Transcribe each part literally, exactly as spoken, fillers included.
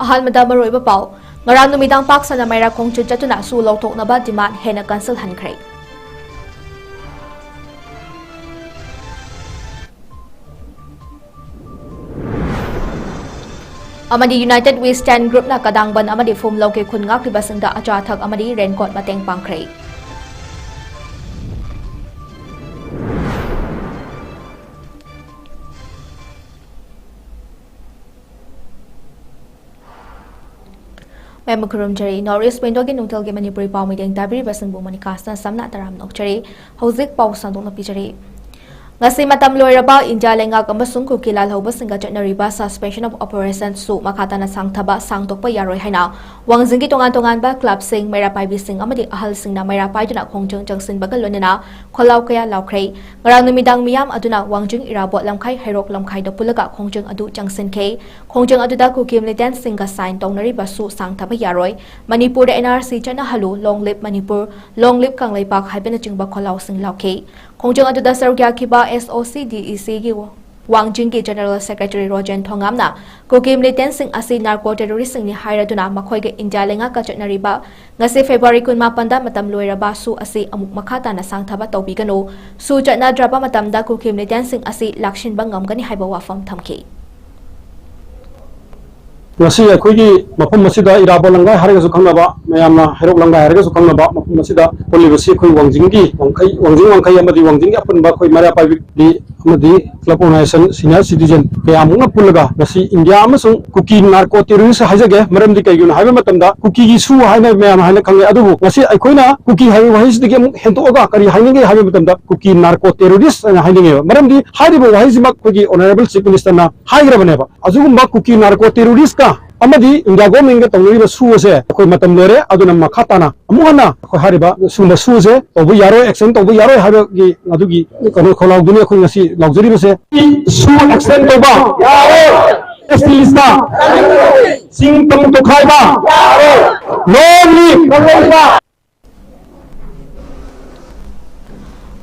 ꯑꯍꯥꯟꯕꯗ ꯃꯔꯨꯑꯣꯏꯕ ꯄꯥꯎ꯫ ꯉꯔꯥꯡ ꯅꯨꯃꯤꯗꯥꯡ ꯄꯥꯛ ꯁꯟꯅ ꯃꯩꯔꯥ ꯈꯣꯡꯆꯠ ꯆꯠꯇꯨꯅ ꯁꯨ ꯂꯧꯊꯣꯛꯅꯕ demand ꯍꯦꯟꯅ ꯀꯟꯁꯤꯜꯍꯟꯈ꯭ꯔꯦ꯫ ꯑꯃꯗꯤ United We Stand Group ꯅ ꯀꯗꯥꯡꯕꯟ ꯑꯃꯗꯤ ꯐꯨꯝ ꯂꯧꯒꯦ ꯈꯨꯟ ꯉꯥꯛꯂꯤꯕꯁꯤꯡꯗ ꯑꯆꯥ ꯑꯊꯛ ꯑꯃꯗꯤ raincoat ꯃꯇꯦꯡ ꯄꯥꯡꯈ꯭ꯔꯦ꯫ ꯃꯌꯥꯝꯕꯨ ꯈꯨꯔꯨꯝꯖꯔꯤ꯫ North East Window ꯒꯤ ꯅꯨꯡꯊꯤꯜꯒꯤ ꯃꯅꯤꯄꯨꯔꯤ ꯄꯥꯎ ꯃꯤꯠꯌꯦꯡ ꯇꯥꯕꯤꯔꯤꯕꯁꯤꯡꯕꯨ ꯃꯣꯅꯤꯀꯥꯁꯅ ꯁꯝꯅ ꯇꯔꯥꯝꯅ ꯑꯣꯛꯆꯔꯤ꯫ ꯍꯧꯖꯤꯛ ꯄꯥꯎ ꯁꯟꯗꯣꯛꯅ ꯄꯤꯖꯔꯤ꯫ ꯉꯁꯤ ꯃꯇꯝ ꯂꯣꯏꯔꯕ ꯏꯟꯗꯤꯌꯥ ꯂꯩꯉꯥꯛ ꯑꯃꯁꯨꯡ ꯀꯨꯀꯤ ꯂꯥꯜꯍꯧꯕꯁꯤꯡꯒ ꯆꯠꯅꯔꯤꯕ suspension of operation ꯁꯨ ꯃꯈꯥ ꯇꯥꯅ ꯁꯥꯡꯊꯕ ꯁꯥꯡꯗꯣꯛꯄ ꯌꯥꯔꯣꯏ ꯍꯥꯏꯅ ꯋꯥꯡꯖꯤꯡꯒꯤ ꯇꯣꯉꯥꯟ ꯇꯣꯉꯥꯟꯕ club ꯁꯤꯡ, ꯃꯩꯔꯥ ꯄꯥꯏꯕꯤꯁꯤꯡ ꯑꯃꯗꯤ ꯑꯍꯜꯁꯤꯡꯅ ꯃꯩꯔꯥ ꯄꯥꯏꯗꯨꯅ ꯈꯣꯡꯖꯪ ꯆꯪꯁꯤꯟꯕꯒ ꯂꯣꯏꯅꯅ ꯈꯣꯜꯂꯥꯎ ꯀꯌꯥ ꯂꯥꯎꯈ꯭ꯔꯦ꯫ ꯉꯔꯥꯡ ꯅꯨꯃꯤꯗꯥꯡ ꯃꯤꯌꯥꯝ ꯑꯗꯨꯅ ꯋꯥꯡꯖꯤꯡ ꯏꯔꯥꯕꯣꯠ ꯂꯝꯈꯥꯏ, ꯍꯩꯔꯣꯛ ꯂꯝꯈꯥꯏꯗ ꯄꯨꯜꯂꯒ ꯈꯣꯡꯖꯪ ꯑꯗꯨ ꯆꯪꯁꯤꯟꯈꯤ꯫ ꯈꯣꯡꯖꯪ ꯑꯗꯨꯗ ꯀꯨꯀꯤ militant ꯁꯤꯡꯒ sign ꯇꯧꯅꯔꯤꯕ ꯁꯨ ꯁꯥꯡꯊꯕ ꯌꯥꯔꯣꯏ, ꯃꯅꯤꯄꯨꯔꯗ N R C ꯆꯠꯅꯍꯜꯂꯨ, Long Live Manipur, Long Live Kangleipak ꯍꯥꯏꯕꯅꯆꯤꯡꯕ ꯈꯣꯜꯂꯥꯎꯁꯤꯡ ꯂꯥꯎꯈꯤ꯫ ꯈꯣꯡꯖꯪ ꯑꯗꯨꯗ ꯁꯔꯨꯛ ꯌꯥꯈꯤꯕ S O C D E C ꯒꯤ ꯋꯥꯡꯖꯤꯡꯒꯤ General Secretary ꯔꯣꯖꯦꯟ ꯊꯣꯉꯥꯝꯅ ꯀꯨꯀꯤ militant ꯁꯤꯡ ꯑꯁꯤ narco terrorist ꯁꯤꯡꯅꯤ ꯍꯥꯏꯔꯗꯨꯅ ꯃꯈꯣꯏꯒ ꯏꯟꯗꯤꯌꯥ ꯂꯩꯉꯥꯛꯀ ꯆꯠꯅꯔꯤꯕ ꯉꯁꯤ February ꯀꯨꯟꯃꯥꯄꯟꯗ ꯃꯇꯝ ꯂꯣꯏꯔꯕ ꯁꯨ ꯑꯁꯤ ꯑꯃꯨꯛ ꯃꯈꯥ ꯇꯥꯅ ꯁꯥꯡꯊꯕ ꯇꯧꯕꯤꯒꯅꯨ, ꯁꯨ ꯆꯠꯅꯗ꯭ꯔꯕ ꯃꯇꯝꯗ ꯀꯨꯀꯤ militant ꯁꯤꯡ ꯑꯁꯤ ꯂꯥꯛꯁꯤꯟꯕ ꯉꯝꯒꯅꯤ ꯍꯥꯏꯕ ꯋꯥꯐꯝ ꯊꯝꯈꯤ꯫ ꯉꯁꯤ ꯑꯩꯈꯣꯏꯒꯤ ꯃꯐꯝ ꯑꯁꯤꯗ ꯏꯔꯥꯕꯣꯠ ꯂꯝꯈꯥꯏ ꯍꯥꯏꯔꯒꯁꯨ ꯈꯪꯅꯕ, ꯃꯌꯥꯝꯅ ꯍꯩꯔꯣꯛ ꯂꯝꯈꯥꯏ ꯍꯥꯏꯔꯒꯁꯨ ꯈꯪꯅꯕ ꯃꯐꯝ ꯑꯁꯤꯗ ꯄꯨꯜꯂꯤꯕꯁꯤ ꯑꯩꯈꯣꯏ ꯋꯥꯡꯖꯤꯡꯒꯤ, ꯋꯥꯡꯈꯩ, ꯋꯥꯡꯖꯤꯡ ꯋꯥꯡꯈꯩ ꯑꯃꯗꯤ ꯋꯥꯡꯖꯤꯡꯒꯤ ꯑꯄꯨꯟꯕ ꯑꯩꯈꯣꯏ ꯃꯩꯔꯥ ꯄꯥꯏꯕꯤ ꯑꯃꯗꯤ club organization, senior citizen ꯀꯌꯥꯃꯨꯛꯅ ꯄꯨꯜꯂꯒ ꯉꯁꯤ ꯏꯟꯗꯤꯌꯥ ꯑꯃꯁꯨꯡ ꯀꯨꯀꯤ narco terrorist ꯍꯥꯏꯖꯒꯦ꯫ ꯃꯔꯝꯗꯤ ꯀꯩꯒꯤꯅꯣ ꯍꯥꯏꯕ ꯃꯇꯝꯗ ꯀꯨꯀꯤꯒꯤ ꯁꯨ ꯍꯥꯏꯅ ꯃꯌꯥꯝ ꯍꯥꯏꯅ ꯈꯪꯉꯦ, ꯑꯗꯨꯕꯨ ꯉꯁꯤ ꯑꯩꯈꯣꯏꯅ ꯀꯨꯀꯤ ꯍꯥꯏꯕ ꯋꯥꯍꯩꯁꯤꯗꯒꯤ ꯑꯃꯨꯛ ꯍꯦꯟꯗꯣꯛꯑꯒ ꯀꯔꯤ ꯍꯥꯏꯅꯤꯡꯒꯦ ꯍꯥꯏꯕ ꯃꯇꯝꯗ ꯀꯨꯀꯤ narco terrorist ꯍꯥꯏꯅ ꯍꯥꯏꯅꯤꯡꯉꯦꯕ꯫ ꯃꯔꯝꯗꯤ ꯍꯥꯏꯔꯤꯕ ꯋꯥꯍꯩꯁꯤꯃꯛ ꯑꯩꯈꯣꯏꯒꯤ Honourable Chief Minister ꯅ ꯍꯥꯏꯈ꯭ꯔꯕꯅꯦꯕ꯫ ꯑꯗꯨꯒꯨꯝꯕ ꯀꯨꯀꯤ narco terrorist ꯀ ꯑꯃꯗꯤ ꯏꯟꯗꯤꯌꯥ government ꯀ ꯇꯧꯅꯔꯤꯕ ꯁꯨ ꯑꯁꯦ ꯑꯩꯈꯣꯏ ꯃꯇꯝ ꯂꯣꯏꯔꯦ꯫ ꯑꯗꯨꯅ ꯃꯈꯥ ꯇꯥꯅ ꯑꯃꯨꯛ ꯍꯟꯅ ꯑꯩꯈꯣꯏ ꯍꯥꯏꯔꯤꯕ ꯁꯤꯒꯨꯝꯕ ꯁꯨ ꯑꯁꯦ ꯇꯧꯕ ꯌꯥꯔꯣꯏ, action ꯇꯧꯕ ꯌꯥꯔꯣꯏ ꯍꯥꯏꯕꯒꯤ ꯑꯗꯨꯒꯤ ꯀꯩꯅꯣ ꯈꯣꯜꯂꯥꯎꯗꯨꯅꯤ ꯑꯩꯈꯣꯏ ꯉꯁꯤ ꯂꯥꯎꯖꯔꯤꯕꯁꯦ꯫ ꯁꯨ action ꯇꯧꯕ ꯌꯥꯔꯣꯏ꯫ S T list ꯇ ꯆꯤꯡ ꯇꯝ ꯇꯣꯈꯥꯏꯕ ꯌꯥꯔꯣꯏ꯫ Long live꯫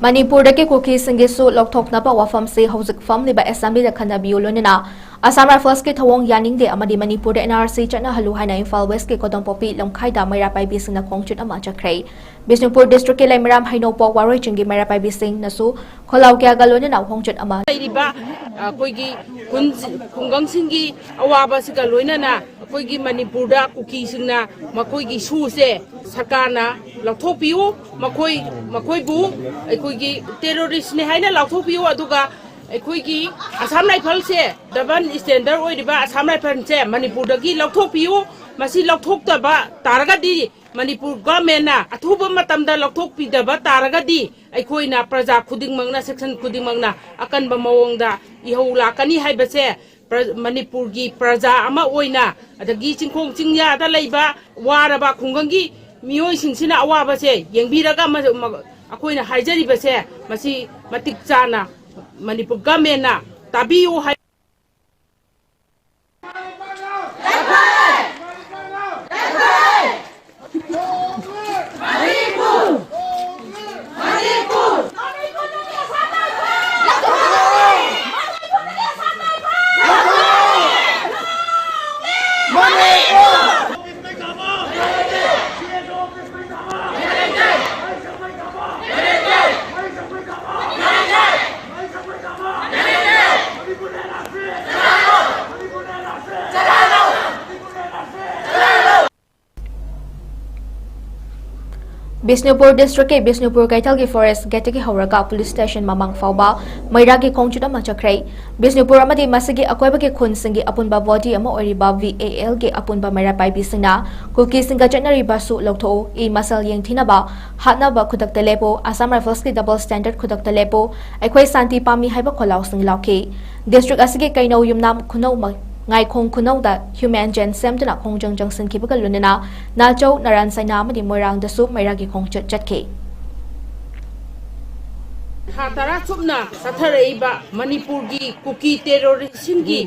ꯃꯅꯤꯄꯨꯔꯗꯒꯤ ꯀꯨꯀꯤꯁꯤꯡꯒꯤ ꯁꯨ ꯂꯧꯊꯣꯛꯅꯕ ꯋꯥꯐꯝꯁꯤ ꯍꯧꯖꯤꯛ ꯐꯝꯂꯤꯕ assembly ꯗ ꯈꯟꯅꯕꯤꯌꯨ, ꯂꯣꯏꯅꯅ ꯑꯁꯥꯝ ꯔꯥꯏꯐꯜꯁꯀꯤ ꯊꯧꯑꯣꯡ ꯌꯥꯅꯤꯡꯗꯦ ꯑꯃꯗꯤ ꯃꯅꯤꯄꯨꯔꯗ ꯑꯦꯟ ꯑꯥꯔ ꯁꯤ ꯆꯠꯅꯍꯜꯂꯨ ꯍꯥꯏꯅ ꯏꯝꯐꯥꯜ ꯋꯦꯁꯀꯤ ꯀꯣꯗꯣꯝꯄꯣꯛꯄꯤ ꯂꯝꯈꯥꯏꯗ ꯃꯩꯔꯥ ꯄꯥꯏꯕꯤꯁꯤꯡꯅ ꯈꯣꯡꯆꯠ ꯑꯃ ꯆꯠꯈ꯭ꯔꯦ꯫ ꯕꯤꯁꯅꯨꯄꯨꯔ ꯗꯤꯁꯇ꯭ꯔꯤꯛꯀꯤ ꯂꯩꯃꯔꯥꯝ ꯍꯩꯅꯧꯄꯣꯛ ꯋꯥꯔꯣꯏ ꯆꯤꯡꯒꯤ ꯃꯩꯔꯥ ꯄꯥꯏꯕꯤꯁꯤꯡꯅꯁꯨ ꯈꯣꯜꯂꯥꯎ ꯀꯌꯥꯒ ꯂꯣꯏꯅꯅ ꯈꯣꯡꯆꯠ ꯑꯃ ꯂꯩꯔꯤꯕ, ꯑ, ꯑꯩꯈꯣꯏꯒꯤ ꯈꯨꯟ-, ꯈꯨꯡꯒꯪꯁꯤꯡꯒꯤ ꯑꯋꯥꯕꯁꯤꯒ ꯂꯣꯏꯅꯅ ꯑꯩꯈꯣꯏꯒꯤ ꯃꯅꯤꯄꯨꯔꯗ ꯀꯨꯀꯤꯁꯤꯡꯅ ꯃꯈꯣꯏꯒꯤ ꯁꯨꯁꯦ ꯁꯔꯀꯥꯔꯅ ꯂꯧꯊꯣꯛꯄꯤꯌꯨ, ꯃꯈꯣꯏ, ꯃꯈꯣꯏꯕꯨ ꯑꯩꯈꯣꯏꯒꯤ ꯇꯦꯔꯣꯔꯤꯁꯅꯤ ꯍꯥꯏꯅ ꯂꯥꯎꯊꯣꯛꯄꯤꯌꯨ, ꯑꯗꯨꯒ ꯑꯩꯈꯣꯏꯒꯤ ꯑꯁꯥꯝ ꯔꯥꯏꯐꯜꯁꯦ ꯗꯕꯜ ꯁ꯭ꯇꯦꯟꯗꯔ ꯑꯣꯏꯔꯤꯕ ꯑꯁꯥꯝ ꯔꯥꯏꯐꯜꯁꯦ ꯃꯅꯤꯄꯨꯔꯗꯒꯤ ꯂꯧꯊꯣꯛꯄꯤꯌꯨ꯫ ꯃꯁꯤ ꯂꯧꯊꯣꯛꯇꯕ ꯇꯥꯔꯒꯗꯤ, ꯃꯅꯤꯄꯨꯔ ꯒꯚꯔꯟꯃꯦꯟꯅ ꯑꯊꯨꯕ ꯃꯇꯝꯗ ꯂꯧꯊꯣꯛꯄꯤꯗꯕ ꯇꯥꯔꯒꯗꯤ, ꯑꯩꯈꯣꯏꯅ ꯄ꯭ꯔꯖꯥ ꯈꯨꯗꯤꯡꯃꯛꯅ, ꯁꯦꯛꯁꯟ ꯈꯨꯗꯤꯡꯃꯛꯅ ꯑꯀꯟꯕ ꯃꯑꯣꯡꯗ ꯏꯍꯧ ꯂꯥꯛꯀꯅꯤ ꯍꯥꯏꯕꯁꯦ ꯄ꯭ꯔ-, ꯃꯅꯤꯄꯨꯔꯒꯤ ꯄ꯭ꯔꯖꯥ ꯑꯃ ꯑꯣꯏꯅ, ꯑꯗꯒꯤ ꯆꯤꯡꯈꯣꯡ ꯆꯤꯡꯌꯥꯗ ꯂꯩꯕ ꯋꯥꯔꯕ ꯈꯨꯡꯒꯪꯒꯤ ꯃꯤꯑꯣꯏꯁꯤꯡꯁꯤꯅ ꯑꯋꯥꯕꯁꯦ ꯌꯦꯡꯕꯤꯔꯒ ꯃ-, ꯃ-, ꯑꯩꯈꯣꯏꯅ ꯍꯥꯏꯖꯔꯤꯕꯁꯦ ꯃꯁꯤ ꯃꯇꯤꯛ ꯆꯥꯅ ꯃꯅꯤꯄꯨꯔ ꯒꯚꯔꯟꯃꯦꯟꯅ ꯇꯥꯕꯤꯌꯨ ꯍꯥꯏ꯫ ꯕꯤꯁꯅꯨꯄꯨꯔ ꯗꯤꯁꯇ꯭ꯔꯤꯛꯀꯤ ꯕꯤꯁꯅꯨꯄꯨꯔ ꯀꯩꯊꯦꯜꯒꯤ ꯐꯣꯔꯦꯁ ꯒꯦꯠꯇꯒꯤ ꯍꯧꯔꯒ ꯄꯨꯂꯤꯁ ꯁ꯭ꯇꯦꯁꯟ ꯃꯃꯥꯡ ꯐꯥꯎꯕ ꯃꯩꯔꯥꯒꯤ ꯈꯣꯡꯆꯠ ꯑꯃ ꯆꯠꯈ꯭ꯔꯦ꯫ ꯕꯤꯁꯅꯨꯄꯨꯔ ꯑꯃꯗꯤ ꯃꯁꯤꯒꯤ ꯑꯀꯣꯏꯕꯒꯤ ꯈꯨꯟꯁꯤꯡꯒꯤ ꯑꯄꯨꯟꯕ ꯕꯣꯗꯤ ꯑꯃ ꯑꯣꯏꯔꯤꯕ ꯚꯤ ꯑꯦ ꯑꯦꯜꯒꯤ ꯑꯄꯨꯟꯕ ꯃꯩꯔꯥ ꯄꯥꯏꯕꯤꯁꯤꯡꯅ ꯀꯨꯀꯤꯁꯤꯡꯒ ꯆꯠꯅꯔꯤꯕ ꯁꯨ ꯂꯧꯊꯣꯛꯎ, ꯏ ꯃꯁꯜ ꯌꯦꯡꯊꯤꯅꯕ, ꯍꯥꯠꯅꯕ ꯈꯨꯗꯛꯇ ꯂꯦꯞꯄꯨ, ꯑꯁꯥꯝ ꯔꯥꯏꯐꯜꯁꯀꯤ ꯗꯕꯜ ꯁ꯭ꯇꯦꯟꯗꯔꯗ ꯈꯨꯗꯛꯇ ꯂꯦꯞꯄꯨ, ꯑꯩꯈꯣꯏ ꯁꯥꯟꯇꯤ ꯄꯥꯝꯃꯤ ꯍꯥꯏꯕ ꯈꯣꯜꯂꯥꯎꯁꯤꯡ ꯂꯥꯎꯈꯤ꯫ ꯗꯤꯁꯇ꯭ꯔꯤꯛ ꯑꯁꯤꯒꯤ ꯀꯩꯅꯧ ꯌꯨꯝꯅꯥꯝ ꯈꯨꯅꯧ ꯃ-, ꯉꯥꯏꯈꯣꯡ ꯈꯨꯅꯧꯗ ꯍ꯭ꯌꯨꯃꯦꯟ ꯆꯦꯟ ꯁꯦꯝꯗꯨꯅ ꯈꯣꯡꯖꯪ ꯆꯪꯁꯤꯟꯈꯤꯕꯒ ꯂꯣꯏꯅꯅ ꯅꯥꯆꯧ, ꯅꯔꯥꯟ ꯁꯩꯅꯥ ꯑꯃꯗꯤ ꯃꯣꯏꯔꯥꯡꯗꯁꯨ ꯃꯩꯔꯥꯒꯤ ꯈꯣꯡꯆꯠ ꯆꯠꯈꯤ꯫ ꯊꯥ ꯇꯔꯥ ꯆꯨꯞꯅ ꯆꯠꯊꯔꯛꯏꯕ ꯃꯅꯤꯄꯨꯔꯒꯤ ꯀꯨꯀꯤ ꯇꯦꯔꯣꯔꯤꯁꯁꯤꯡꯒꯤ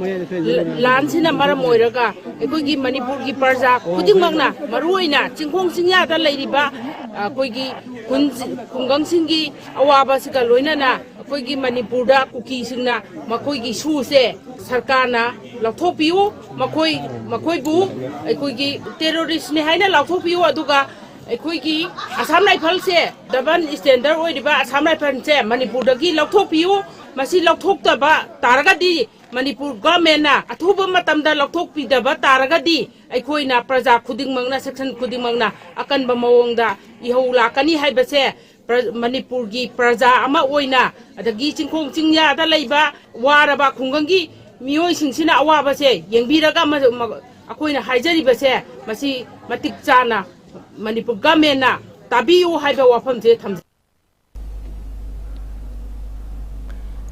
ꯂ-, ꯂꯥꯟꯁꯤꯅ ꯃꯔꯝ ꯑꯣꯏꯔꯒ ꯑꯩꯈꯣꯏꯒꯤ ꯃꯅꯤꯄꯨꯔꯒꯤ ꯄ꯭ꯔꯖꯥ ꯈꯨꯗꯤꯡꯃꯛꯅ, ꯃꯔꯨꯑꯣꯏꯅ ꯆꯤꯡꯈꯣꯡ ꯆꯤꯡꯌꯥꯗ ꯂꯩꯔꯤꯕ ꯑꯩꯈꯣꯏꯒꯤ ꯈꯨꯟ-, ꯈꯨꯡꯒꯪꯁꯤꯡꯒꯤ ꯑꯋꯥꯕꯁꯤꯒ ꯂꯣꯏꯅꯅ ꯑꯩꯈꯣꯏꯒꯤ ꯃꯅꯤꯄꯨꯔꯗ ꯀꯨꯀꯤꯁꯤꯡꯅ ꯃꯈꯣꯏꯒꯤ ꯁꯨꯁꯦ ꯁꯔꯀꯥꯔꯅ ꯂꯧꯊꯣꯛꯄꯤꯌꯨ꯫ ꯃꯈꯣꯏ, ꯃꯈꯣꯏꯕꯨ ꯑꯩꯈꯣꯏꯒꯤ ꯇꯦꯔꯣꯔꯤꯁꯅꯤ ꯍꯥꯏꯅ ꯂꯥꯎꯊꯣꯛꯄꯤꯌꯨ꯫ ꯑꯗꯨꯒ ꯑꯩꯈꯣꯏꯒꯤ ꯑꯁꯥꯝ ꯔꯥꯏꯐꯜꯁꯦ, ꯗꯕꯜ ꯁ꯭ꯇꯦꯟꯗꯔ ꯑꯣꯏꯔꯤꯕ ꯑꯁꯥꯝ ꯔꯥꯏꯐꯜꯁꯦ ꯃꯅꯤꯄꯨꯔꯗꯒꯤ ꯂꯧꯊꯣꯛꯄꯤꯌꯨ꯫ ꯃꯁꯤ ꯂꯧꯊꯣꯛꯇꯕ ꯇꯥꯔꯒꯗꯤ ꯃꯅꯤꯄꯨꯔ ꯒꯚꯔꯟꯃꯦꯟꯅ ꯑꯊꯨꯕ ꯃꯇꯝꯗ ꯂꯧꯊꯣꯛꯄꯤꯗꯕ ꯇꯥꯔꯒꯗꯤ ꯑꯩꯈꯣꯏꯅ ꯄ꯭ꯔꯖꯥ ꯈꯨꯗꯤꯡꯃꯛꯅ, ꯁꯦꯛꯁꯟ ꯈꯨꯗꯤꯡꯃꯛꯅ ꯑꯀꯟꯕ ꯃꯑꯣꯡꯗ ꯏꯍꯧ ꯂꯥꯛꯀꯅꯤ ꯍꯥꯏꯕꯁꯦ ꯄ꯭ꯔ-, ꯃꯅꯤꯄꯨꯔꯒꯤ ꯄ꯭ꯔꯖꯥ ꯑꯃ ꯑꯣꯏꯅ, ꯑꯗꯒꯤ ꯆꯤꯡꯈꯣꯡ ꯆꯤꯡꯌꯥꯗ ꯂꯩꯕ ꯋꯥꯔꯕ ꯈꯨꯡꯒꯪꯒꯤ ꯃꯤꯑꯣꯏꯁꯤꯡꯁꯤꯅ ꯑꯋꯥꯕꯁꯦ ꯌꯦꯡꯕꯤꯔꯒ ꯃ-, ꯃ-, ꯑꯩꯈꯣꯏꯅ ꯍꯥꯏꯖꯔꯤꯕꯁꯦ ꯃꯁꯤ ꯃꯇꯤꯛ ꯆꯥꯅ ꯃꯅꯤꯄꯨꯔ ꯒꯚꯔꯟꯃꯦꯟꯅ ꯇꯥꯕꯤꯌꯨ ꯍꯥꯏꯕ ꯋꯥꯐꯝꯁꯦ ꯊꯝꯖꯩ꯫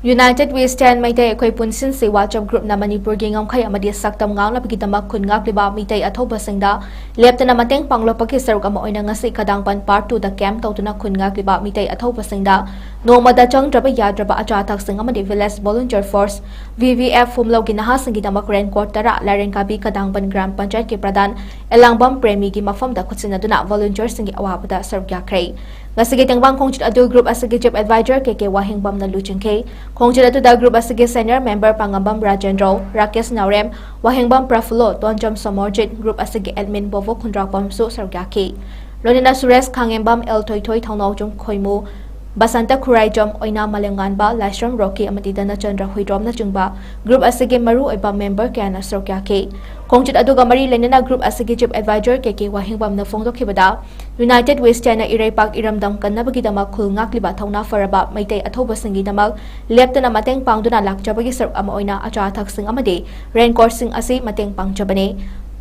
United We Stand ꯃꯩꯇꯩ ꯑꯩꯈꯣꯏ ꯄꯨꯟꯁꯤꯟꯁꯤ WhatsApp groupꯅ ꯃꯅꯤꯄꯨꯔꯒꯤ ꯉꯝꯈꯩ ꯑꯃꯗꯤ ꯁꯛꯇꯝ ꯉꯥꯛꯅꯕꯒꯤꯗꯃꯛ ꯈꯨꯟ ꯉꯥꯛꯂꯤꯕ ꯃꯤꯇꯩ ꯑꯊꯧꯕꯁꯤꯡꯗ ꯂꯦꯞꯇꯅ ꯃꯇꯦꯡ ꯄꯥꯡꯂꯛꯄꯒꯤ ꯁꯔꯨꯛ ꯑꯃ ꯑꯣꯏꯅ ꯉꯁꯤ ꯀꯗꯥꯡꯄꯟ part twoꯗ camp ꯇꯧꯗꯨꯅ ꯈꯨꯟ ꯉꯥꯛꯂꯤꯕ ꯃꯤꯇꯩ ꯑꯊꯧꯕꯁꯤꯡꯗ ꯅꯣꯡꯃꯗ ꯆꯪꯗ꯭ꯔꯕ ꯌꯥꯗ꯭ꯔꯕ ꯑꯆꯥ ꯑꯊꯛꯁꯤꯡ ꯑꯃꯗꯤ Village Volunteer Force, VVF, ꯐꯨꯝꯂꯧꯒꯤ ꯅꯍꯥꯁꯤꯡꯒꯤꯗꯃꯛ raincoat ꯇꯔꯥ ꯂꯥꯏꯔꯦꯟꯀꯥꯕꯤ ꯀꯗꯥꯡꯄꯟ ꯒ꯭ꯔꯥꯝ ꯄꯟꯆꯥꯌꯠꯀꯤ ꯄ꯭ꯔꯙꯥꯟ ꯑꯦꯂꯥꯡꯕꯝ ꯄ꯭ꯔꯦꯃꯤꯒꯤ ꯃꯐꯝꯗ ꯈꯨꯠꯁꯤꯟꯅꯗꯨꯅ volunteerꯁꯤꯡꯒꯤ ꯑꯋꯥꯕꯗ ꯁꯔꯨꯛ ꯌꯥꯈ꯭ꯔꯦ꯫ ꯉꯁꯤꯒꯤ ꯇꯦꯡꯕꯥꯡ ꯈꯣꯡꯆꯠ ꯑꯗꯨ group ꯑꯁꯤꯒꯤ chief advisor ꯀꯦ ꯀꯦ ꯋꯥꯍꯦꯡꯕꯝꯅ ꯂꯨꯆꯤꯡꯈꯤ꯫ ꯈꯣꯡꯆꯠ ꯑꯗꯨꯗ group ꯑꯁꯤꯒꯤ senior member ꯄꯥꯉꯝꯕꯝ ꯔꯥꯖꯦꯟꯗ꯭ꯔꯣ, ꯔꯥꯀꯦꯁ ꯅꯥꯎꯔꯦꯝ, ꯋꯥꯍꯦꯡꯕꯝ ꯄ꯭ꯔꯐꯨꯜꯂꯣ, ꯇꯣꯟꯖꯝ ꯁꯣꯃꯣꯔꯖꯤꯠ, group ꯑꯁꯤꯒꯤ admin ꯕꯣꯕꯣ ꯈꯨꯟꯗ꯭ꯔꯥꯛꯄꯝꯁꯨ ꯁꯔꯨꯛ ꯌꯥꯈꯤ꯫ ꯂꯣꯏꯅꯅ ꯁꯨꯔꯦꯁ ꯈꯥꯉꯦꯝꯕꯝ, ꯑꯦꯜ ꯊꯣꯏꯊꯣꯏ, ꯊꯧꯅꯥꯎꯖꯝ ꯈꯣꯏꯃꯨ, ꯕꯁꯟꯇ ꯈꯨꯔꯥꯏꯖꯝ, ꯑꯣꯏꯅꯥ ꯃꯥꯂꯦꯝꯉꯥꯟꯕ, ꯂꯥꯏꯁ꯭ꯔꯝ ꯔꯣꯀꯤ ꯑꯃꯗꯤ ꯙꯅꯆꯟꯗ꯭ꯔ ꯍꯨꯏꯗ꯭ꯔꯣꯝꯅꯆꯤꯡꯕ group ꯑꯁꯤꯒꯤ ꯃꯔꯨꯑꯣꯏꯕ member ꯀꯌꯥꯅ ꯁꯔꯨꯛ ꯌꯥꯈꯤ꯫ ꯈꯣꯡꯆꯠ ꯑꯗꯨꯒ ꯃꯔꯤ ꯂꯩꯅꯅ group ꯑꯁꯤꯒꯤ chief advisor K K ꯋꯥꯍꯦꯡꯕꯝꯅ ꯐꯣꯡꯗꯣꯛꯈꯤꯕꯗ, United We Standꯅ ꯏꯔꯩꯄꯥꯛ ꯏꯔꯝꯗꯝ ꯀꯟꯅꯕꯒꯤꯗꯃꯛ ꯈꯨꯜ ꯉꯥꯛꯂꯤꯕ ꯊꯧꯅꯥ ꯐꯔꯕ ꯃꯩꯇꯩ ꯑꯊꯧꯕꯁꯤꯡꯒꯤꯗꯃꯛ ꯂꯦꯞꯇꯅ ꯃꯇꯦꯡ ꯄꯥꯡꯗꯨꯅ ꯂꯥꯛꯆꯕꯒꯤ ꯁꯔꯨꯛ ꯑꯃ ꯑꯣꯏꯅ ꯑꯆꯥ ꯑꯊꯛꯁꯤꯡ ꯑꯃꯗꯤ raincoatꯁꯤꯡ ꯑꯁꯤ ꯃꯇꯦꯡ ꯄꯥꯡꯖꯕꯅꯤ꯫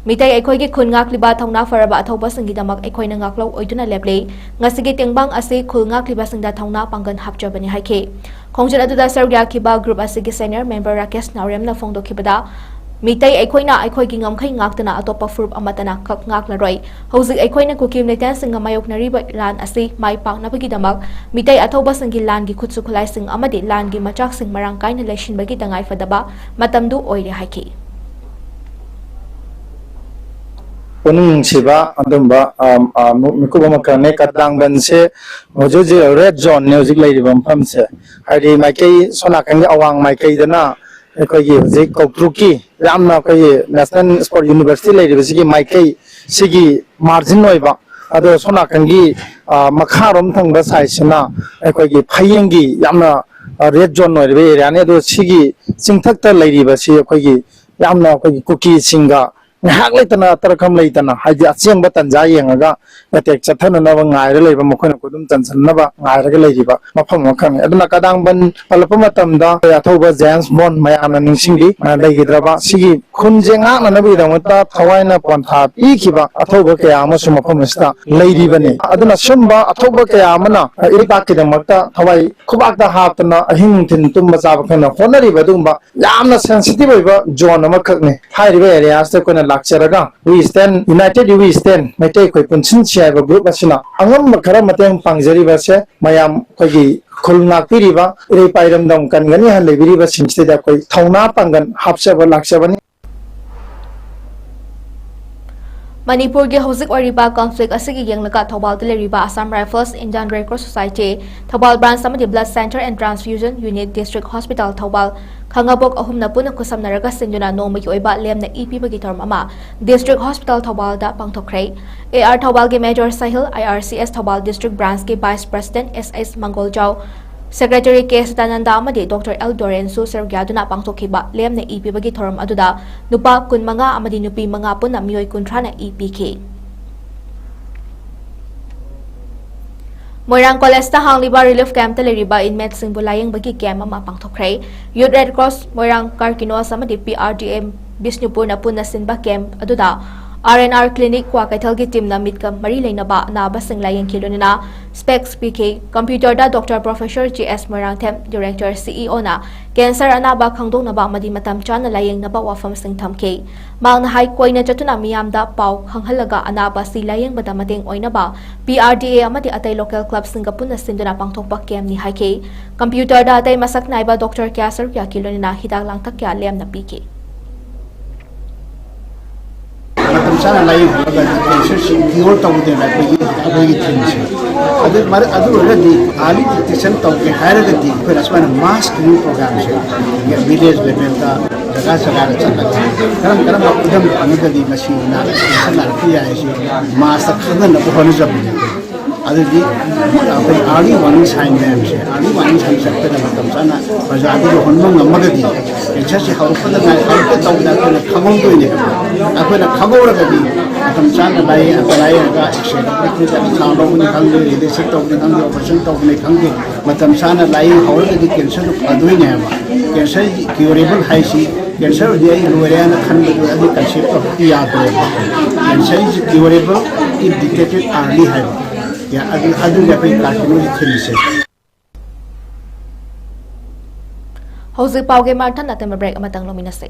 ꯃꯤꯇꯩ ꯑꯩꯈꯣꯏꯒꯤ ꯈꯨꯟ ꯉꯥꯛꯂꯤꯕ ꯊꯧꯅꯥ ꯐꯔꯕ ꯑꯊꯧꯕꯁꯤꯡꯒꯤꯗꯃꯛ ꯑꯩꯈꯣꯏꯅ ꯉꯥꯛꯂꯧ ꯑꯣꯏꯗꯨꯅ ꯂꯦꯞꯂꯤ꯫ ꯉꯁꯤꯒꯤ ꯇꯦꯡꯕꯥꯡ ꯑꯁꯤ ꯈꯨꯜ ꯉꯥꯛꯂꯤꯕꯁꯤꯡꯗ ꯊꯧꯅꯥ ꯄꯥꯡꯒꯜ ꯍꯥꯞꯆꯕꯅꯤ ꯍꯥꯏꯈꯤ꯫ ꯈꯣꯡꯆꯠ ꯑꯗꯨꯗ ꯁꯔꯨꯛ ꯌꯥꯈꯤꯕ group ꯑꯁꯤꯒꯤ senior member ꯔꯥꯀꯦꯁ ꯅꯥꯎꯔꯦꯝꯅ ꯐꯣꯡꯗꯣꯛꯈꯤꯕꯗ, ꯃꯤꯇꯩ ꯑꯩꯈꯣꯏꯅ ꯑꯩꯈꯣꯏꯒꯤ ꯉꯝꯈꯩ ꯉꯥꯛꯇꯅ ꯑꯇꯣꯞꯄ ꯐꯨꯔꯨꯞ ꯑꯃꯠꯇꯅ ꯀꯛ ꯉꯥꯛꯂꯔꯣꯏ꯫ ꯍꯧꯖꯤꯛ ꯑꯩꯈꯣꯏꯅ ꯀꯨꯀꯤ militantsꯁꯤꯡꯒ ꯃꯥꯌꯣꯛꯅꯔꯤꯕ ꯂꯥꯟ ꯑꯁꯤ ꯃꯥꯏ ꯄꯥꯛꯅꯕꯒꯤꯗꯃꯛ ꯃꯤꯇꯩ ꯑꯊꯧꯕꯁꯤꯡꯒꯤ ꯂꯥꯟꯒꯤ ꯈꯨꯠꯁꯨ ꯈꯨꯠꯂꯥꯏꯁꯤꯡ ꯑꯃꯗꯤ ꯂꯥꯟꯒꯤ ꯃꯆꯥꯛꯁꯤꯡ ꯃꯔꯥꯡ ꯀꯥꯏꯅ ꯂꯩꯁꯤꯟꯕꯒꯤ ꯇꯉꯥꯏꯐꯗꯕ ꯃꯇꯝꯗꯨ ꯑꯣꯏꯔꯦ ꯍꯥꯏꯈꯤ꯫ ꯄꯨꯛꯅꯤꯡ ꯅꯨꯡꯁꯤꯕ ꯑꯗꯨꯝꯕ, ꯑ, ꯑ, ꯃꯤꯀꯨꯞ ꯑꯃꯈꯛꯅꯦ꯫ ꯀꯗꯥꯡꯕꯟꯁꯦ ꯍꯧꯖꯤꯛ ꯍꯧꯖꯤꯛ red zoneꯅꯦ ꯍꯧꯖꯤꯛ ꯂꯩꯔꯤꯕ ꯃꯐꯝꯁꯦ꯫ ꯍꯥꯏꯗꯤ ꯃꯥꯏꯀꯩ ꯁꯣꯝ ꯅꯥꯀꯟꯒꯤ ꯑꯋꯥꯡ ꯃꯥꯏꯀꯩꯗꯅ ꯑꯩꯈꯣꯏꯒꯤ ꯍꯧꯖꯤꯛ ꯀꯧꯇ꯭ꯔꯨꯛꯀꯤ ꯌꯥꯝꯅ ꯑꯩꯈꯣꯏꯒꯤ National Sports University ꯂꯩꯔꯤꯕꯁꯤꯒꯤ ꯃꯥꯏꯀꯩ ꯁꯤꯒꯤ margin ꯑꯣꯏꯕ, ꯑꯗꯣ ꯁꯣꯝ ꯅꯥꯀꯟꯒꯤ, ꯑ, ꯃꯈꯥꯔꯣꯝ ꯊꯪꯕ sideꯁꯤꯅ ꯑꯩꯈꯣꯏꯒꯤ ꯐꯌꯦꯡꯒꯤ ꯌꯥꯝꯅ, ꯑ, red zone ꯑꯣꯏꯔꯤꯕ areaꯅꯤ꯫ ꯑꯗꯣ ꯁꯤꯒꯤ ꯆꯤꯡꯊꯛꯇ ꯂꯩꯔꯤꯕꯁꯤ ꯑꯩꯈꯣꯏꯒꯤ ꯌꯥꯝꯅ ꯑꯩꯈꯣꯏꯒꯤ ꯀꯨꯀꯤꯁꯤꯡꯒ ꯉꯥꯏꯍꯥꯛ ꯂꯩꯇꯅ ꯇꯔꯈꯝ ꯂꯩꯇꯅ, ꯍꯥꯏꯗꯤ ꯑꯆꯦꯡꯕ ꯇꯟꯖꯥ ꯌꯦꯡꯉꯒ attack ꯆꯠꯊꯅꯅꯕ ꯉꯥꯏꯔ ꯂꯩꯕ, ꯃꯈꯣꯏꯅ ꯈꯨꯗꯨꯝ ꯆꯟꯁꯤꯟꯅꯕ ꯉꯥꯏꯔꯒ ꯂꯩꯔꯤꯕ ꯃꯐꯝ ꯑꯃꯈꯛꯅꯤ꯫ ꯑꯗꯨꯅ ꯀꯗꯥꯡꯕꯟ ꯄꯜꯂꯛꯄ ꯃꯇꯝꯗ ꯑꯩꯈꯣꯏ ꯑꯊꯧꯕ James Bond ꯃꯌꯥꯝꯅ ꯅꯤꯡꯁꯤꯡꯕꯤ, ꯑ, ꯂꯩꯈꯤꯗ꯭ꯔꯕ ꯁꯤꯒꯤ ꯈꯨꯟꯁꯦ ꯉꯥꯛꯅꯅꯕꯒꯤꯗꯃꯛꯇ ꯊꯋꯥꯏꯅ ꯄꯣꯟꯊꯥ ꯄꯤꯈꯤꯕ ꯑꯊꯧꯕ ꯀꯌꯥ ꯑꯃꯁꯨ ꯃꯐꯝ ꯑꯁꯤꯗ ꯂꯩꯔꯤꯕꯅꯤ꯫ ꯑꯗꯨꯅ ꯁꯨꯝꯕ ꯑꯊꯧꯕ ꯀꯌꯥ ꯑꯃꯅ ꯏꯔꯩꯄꯥꯛꯀꯤꯗꯃꯛꯇ ꯊꯋꯥꯏ ꯈꯨꯕꯥꯛꯇ ꯍꯥꯞꯇꯅ ꯑꯍꯤꯡ ꯅꯨꯡꯊꯤꯜ ꯇꯨꯝꯕ ꯆꯥꯕ ꯈꯪꯗꯅ ꯍꯣꯠꯅꯔꯤꯕ ꯑꯗꯨꯒꯨꯝꯕ ꯌꯥꯝꯅ sensitive ꯑꯣꯏꯕ zone ꯑꯃꯈꯛꯅꯤ꯫ ꯍꯥꯏꯔꯤꯕ areaꯁꯤꯗ ꯑꯩꯈꯣꯏꯅ ꯂꯥꯛꯆꯔꯒ we stand united, we stand, Meitei ꯑꯩꯈꯣꯏ ꯄꯨꯟꯁꯤꯟꯁꯤ ꯍꯥꯏꯕ group ꯑꯁꯤꯅ ꯑꯉꯝꯕ ꯈꯔ ꯃꯇꯦꯡ ꯄꯥꯡꯖꯔꯤꯕꯁꯦ ꯃꯌꯥꯝ ꯑꯩꯈꯣꯏꯒꯤ ꯈꯨꯜ ꯉꯥꯛꯄꯤꯔꯤꯕ ꯏꯔꯩ ꯄꯥꯏꯔꯝꯗꯝ ꯀꯟꯒꯅꯤ ꯍꯥꯏꯅ ꯂꯩꯕꯤꯔꯤꯕꯁꯤꯡꯁꯤꯗ ꯑꯩꯈꯣꯏ ꯊꯧꯅꯥ ꯄꯥꯡꯒꯜ ꯍꯥꯞꯆꯕ ꯂꯥꯛꯆꯕꯅꯤ꯫ ꯃꯅꯤꯄꯨꯔꯒꯤ ꯍꯧꯖꯤꯛ ꯑꯣꯏꯔꯤꯕ conflict ꯑꯁꯤꯒꯤ ꯌꯦꯡꯂꯒ ꯊꯧꯕꯥꯜꯗ ꯂꯩꯔꯤꯕ Assam Rifles, Indian Red Cross Society, Thoubal branch ꯑꯃꯗꯤ Blood Center and Transfusion Unit, District Hospital Thoubal, ꯈꯥꯉꯕꯣꯛ ꯑꯍꯨꯝꯅ ꯄꯨꯟꯅ ꯈꯨꯠꯁꯝꯅꯔꯒ ꯁꯤꯟꯗꯨꯅ ꯅꯣꯡꯃꯒꯤ ꯑꯣꯏꯕ ꯂꯦꯝꯅ ꯏ ꯄꯤꯕꯒꯤ ꯊꯧꯔꯝ ꯑꯃ District Hospital ꯊꯧꯕꯥꯜꯗ ꯄꯥꯡꯊꯣꯛꯈ꯭ꯔꯦ꯫ ꯑꯦ ꯑꯥꯔ ꯊꯧꯕꯥꯜꯒꯤ Major ꯁꯥꯍꯤꯜ, I R C S Thoubal District Branchꯀꯤ Vice President S S ꯃꯪꯒꯣꯜꯖꯥꯎ, Secretary ꯀꯦ ꯁꯗꯥꯅꯟꯗ ꯑꯃꯗꯤ Doctor ꯑꯦꯜ ꯗꯣꯔꯦꯟꯁꯨ ꯁꯔꯨꯛ ꯌꯥꯗꯨꯅ ꯄꯥꯡꯊꯣꯛꯈꯤꯕ ꯂꯦꯝꯅ ꯏ ꯄꯤꯕꯒꯤ ꯊꯧꯔꯝ ꯑꯗꯨꯗ ꯅꯨꯄꯥ ꯀꯨꯟꯃꯉꯥ ꯑꯃꯗꯤ ꯅꯨꯄꯤ ꯃꯉꯥ ꯄꯨꯟꯅ ꯃꯤꯑꯣꯏ ꯀꯨꯟꯊ꯭ꯔꯥꯅ ꯏ ꯄꯤꯈꯤ꯫ ꯃꯣꯏꯔꯥꯡ ꯀꯣꯂꯦꯖꯇ ꯍꯥꯡꯂꯤꯕ relief campꯇ ꯂꯩꯔꯤꯕ inmateꯁꯤꯡꯕꯨ ꯂꯥꯌꯦꯡꯕꯒꯤ camp ꯑꯃ ꯄꯥꯡꯊꯣꯛꯈ꯭ꯔꯦ꯫ Youth Red Cross, ꯃꯣꯏꯔꯥꯡ Karkinos ꯑꯃꯗꯤ ꯄꯤ ꯑꯥꯔ ꯗꯤ ꯑꯦ ꯕꯤꯁꯅꯨꯄꯨꯔꯅ ꯄꯨꯟꯅ ꯁꯤꯟꯕ camp ꯑꯗꯨꯗ ꯑꯥꯔ ꯑꯦꯟ ꯑꯥꯔ clinic ꯀ꯭ꯋꯥꯀꯩꯊꯦꯜꯒꯤ teamꯅ ꯃꯤꯠꯀ ꯃꯔꯤ ꯂꯩꯅꯕ ꯑꯅꯥꯕꯁꯤꯡ ꯂꯥꯌꯦꯡꯈꯤ, ꯂꯣꯏꯅꯅ specs ꯄꯤꯈꯤ꯫ Computerꯗ Doctor Professor ꯖꯤ ꯑꯦꯁ ꯃꯣꯏꯔꯥꯡꯊꯦꯝ, Director, ꯁꯤ ꯏ ꯑꯣꯅ cancer ꯑꯅꯥꯕ ꯈꯪꯗꯣꯛꯅꯕ ꯑꯃꯗꯤ ꯃꯇꯝ ꯆꯥꯅ ꯂꯥꯌꯦꯡꯅꯕ ꯋꯥꯐꯝꯁꯤꯡ ꯊꯝꯈꯤ꯫ ꯃꯍꯥꯛꯅ ꯍꯥꯏ, ꯀꯣꯏꯅ ꯆꯠꯇꯨꯅ ꯃꯤꯌꯥꯝꯗ ꯄꯥꯎ ꯈꯪꯍꯜꯂꯒ ꯑꯅꯥꯕ ꯑꯁꯤ ꯂꯥꯌꯦꯡꯕꯗ ꯃꯇꯦꯡ ꯑꯣꯏꯅꯕ ꯄꯤ ꯑꯥꯔ ꯗꯤ ꯑꯦ ꯑꯃꯗꯤ ꯑꯇꯩ local clubꯁꯤꯡꯒ ꯄꯨꯟꯅ ꯁꯤꯟꯗꯨꯅ ꯄꯥꯡꯊꯣꯛꯄ campꯅꯤ ꯍꯥꯏꯈꯤ꯫ Computerꯗ ꯑꯇꯩ ꯃꯁꯛ ꯅꯥꯏꯕ doctor ꯀꯌꯥ ꯁꯔꯨꯛ ꯌꯥꯈꯤ, ꯂꯣꯏꯅꯅ ꯍꯤꯗꯥꯛ ꯂꯥꯡꯊꯛ ꯀꯌꯥ ꯂꯦꯝꯅ ꯄꯤꯈꯤ꯫ ꯃꯇꯝ ꯆꯥꯅ ꯂꯥꯏꯌꯦꯡꯍꯜꯂꯒꯗꯤ ꯀꯦꯟꯁꯔꯁꯤ ꯀ꯭ꯌꯣꯔ ꯇꯧꯒꯗꯣꯏꯅ ꯑꯩꯈꯣꯏꯒꯤ ꯑꯩꯈꯣꯏꯒꯤ ꯊꯤꯝꯁꯦ꯫ ꯑꯗꯨ ꯃꯔ-, ꯑꯗꯨ ꯑꯣꯏꯔꯒꯗꯤ ꯑꯥꯔꯂꯤ ꯗꯤꯇꯦꯛꯁꯟ ꯇꯧꯒꯦ ꯍꯥꯏꯔꯒꯗꯤ ꯑꯩꯈꯣꯏꯅ ꯁꯨꯃꯥꯏꯅ ꯃꯥꯁ ꯁ꯭ꯀ꯭ꯔꯤꯅꯤꯡ ꯄ꯭ꯔꯣꯒ꯭ꯔꯥꯝꯁꯦ ꯚꯤꯂꯦꯖ ꯂꯦꯚꯦꯜꯗ ꯖꯒꯥ ꯖꯒꯥꯗ ꯆꯠꯂꯒ ꯀꯔꯝ ꯀꯔꯝꯕ ꯈꯨꯗꯝ ꯐꯪꯉꯒꯗꯤ ꯃꯁꯤ ꯅꯥ-, ꯀꯦꯟꯁꯔ ꯅꯥꯔꯛꯄ ꯌꯥꯏ ꯍꯥꯏꯁꯤ ꯃꯥꯁꯇ ꯈꯪꯍꯟꯅꯕ ꯍꯣꯠꯅꯖꯕꯅꯦ ꯑꯩꯈꯣꯏ꯫ ꯑꯗꯨꯗꯤ ꯑꯩꯈꯣꯏ ꯑꯥꯔꯂꯤ ꯋꯥꯔꯅꯤꯡ ꯁꯥꯏꯟ ꯃꯌꯥꯝꯁꯦ, ꯑꯥꯔꯂꯤ ꯋꯥꯔꯅꯤꯡ ꯁꯥꯏꯟꯁꯦ ꯑꯩꯈꯣꯏꯅ ꯃꯇꯝ ꯆꯥꯅ ꯄ꯭ꯔꯖꯥꯗ ꯌꯧꯍꯟꯕ ꯉꯝꯃꯒꯗꯤ ꯀꯦꯟꯁꯔꯁꯦ ꯍꯧꯔꯛꯄꯗ ꯉꯥꯏ, ꯍꯧꯔꯛꯀꯦ ꯇꯧꯕꯗ ꯑꯩꯈꯣꯏꯅ ꯈꯪꯍꯧꯗꯣꯏꯅꯦꯕ꯫ ꯑꯩꯈꯣꯏꯅ ꯈꯪꯍꯧꯔꯒꯗꯤ ꯃꯇꯝ ꯆꯥꯅ ꯂꯥꯏꯌꯦꯡ-, ꯂꯥꯏꯌꯦꯡꯉꯒ ꯑꯦꯛꯁꯔꯦ ꯂꯧꯕꯅꯤ ꯈꯪꯗꯦ, ꯑꯜꯇ꯭ꯔꯥꯁꯥꯎꯟ ꯂꯧꯕꯅꯤ ꯈꯪꯗꯦ, ꯔꯦꯗꯤꯌꯦꯁꯟ ꯇꯧꯕꯅꯤ ꯈꯪꯗꯦ, ꯑꯣꯄꯔꯦꯁꯟ ꯇꯧꯕꯅꯤ ꯈꯪꯗꯦ, ꯃꯇꯝ ꯆꯥꯅ ꯂꯥꯏꯌꯦꯡ ꯍꯧꯔꯒꯗꯤ ꯀꯦꯟꯁꯔꯗꯨ ꯐꯗꯣꯏꯅꯦꯕ꯫ ꯀꯦꯟꯁꯔ ꯀ꯭ꯌꯣꯔꯦꯕꯜ ꯍꯥꯏꯁꯤ ꯀꯦꯟꯁꯔ ꯑꯣꯏꯗꯤ ꯑꯩ ꯂꯣꯏꯔꯦ ꯍꯥꯏꯅ ꯈꯟꯕꯗꯨ ꯑꯗꯨ ꯀꯟꯁꯦꯞꯇꯣ ꯍꯧꯖꯤꯛꯇꯤ ꯌꯥꯗ꯭ꯔꯦꯕ꯫ ꯀꯦꯟꯁꯔ ꯏꯁ ꯀ꯭ꯌꯣꯔꯦꯕꯜ ꯏꯐ ꯗꯤꯇꯦꯛꯇꯦꯠ ꯑꯥꯔꯂꯤ ꯍꯥꯏꯕ꯫ ꯌꯥ-, ꯑꯗꯨ, ꯑꯗꯨꯒꯤ ꯑꯩꯈꯣꯏ ꯀꯥꯔꯀꯤꯅꯣꯒꯤ ꯊꯤꯝꯁꯦ꯫ ꯍꯧꯖꯤꯛ ꯄꯥꯎꯒꯤ ꯃꯥꯔꯊꯟ ꯑꯇꯦꯝꯕ ꯕ꯭ꯔꯦꯛ ꯑꯃꯇꯪ ꯂꯧꯃꯤꯟꯅꯁꯤ꯫